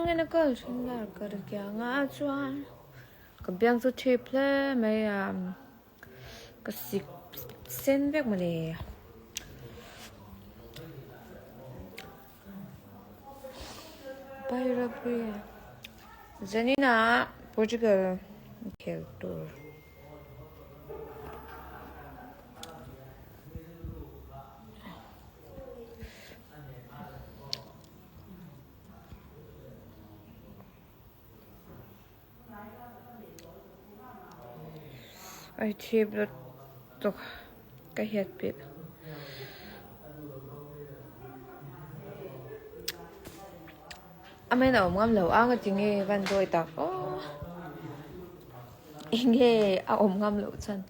Changin a kal thin lar kar kiangah chuan ka biang chu thip hle mai a, ka sik sen vek mawle. Bairapuia Zanina Portugal khel tur. Ai thip lutuk ka hiat pilh. Amen a awm ngam lo ang a ti nge van dawi tak aw. Enge a awm ngam loh chuan.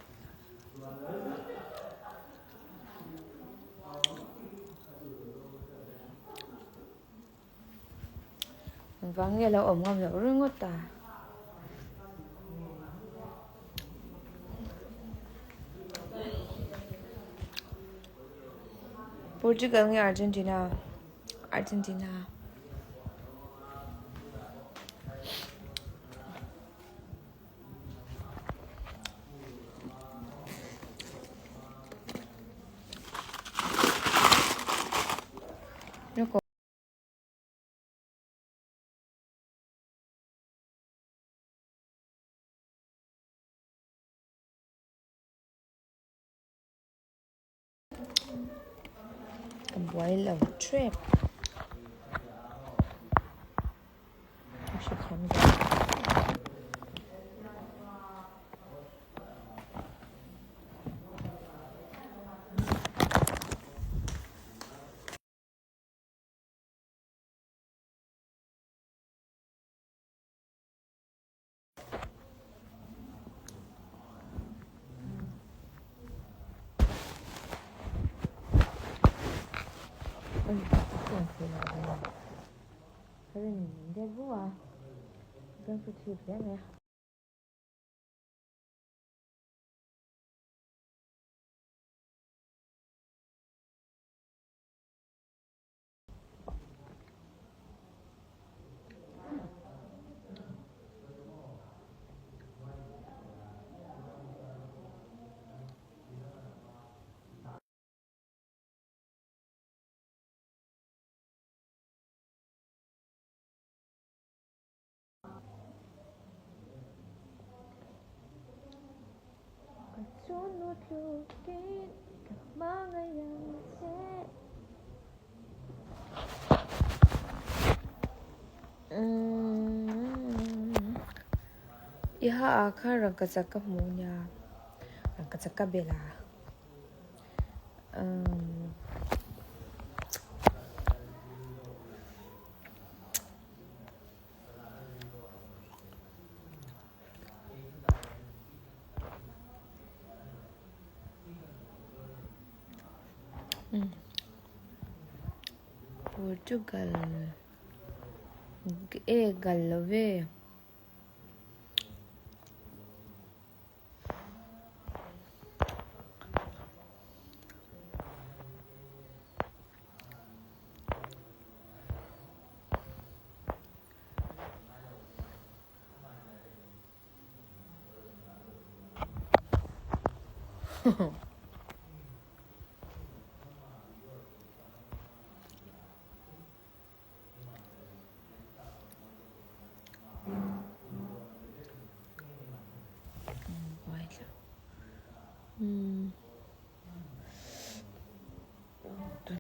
Engvang nge lo awm ngam loh ringawt a? Portugal nge Argentina? Argentina. Ka buai lo tep. Ka hrethiam zawk. Ka chunnu tlukin ka hmangaih ang che. I ha ah khan rangkachak ka hmu nia, rangkachak ka bel a. Portugal e gal lo ve.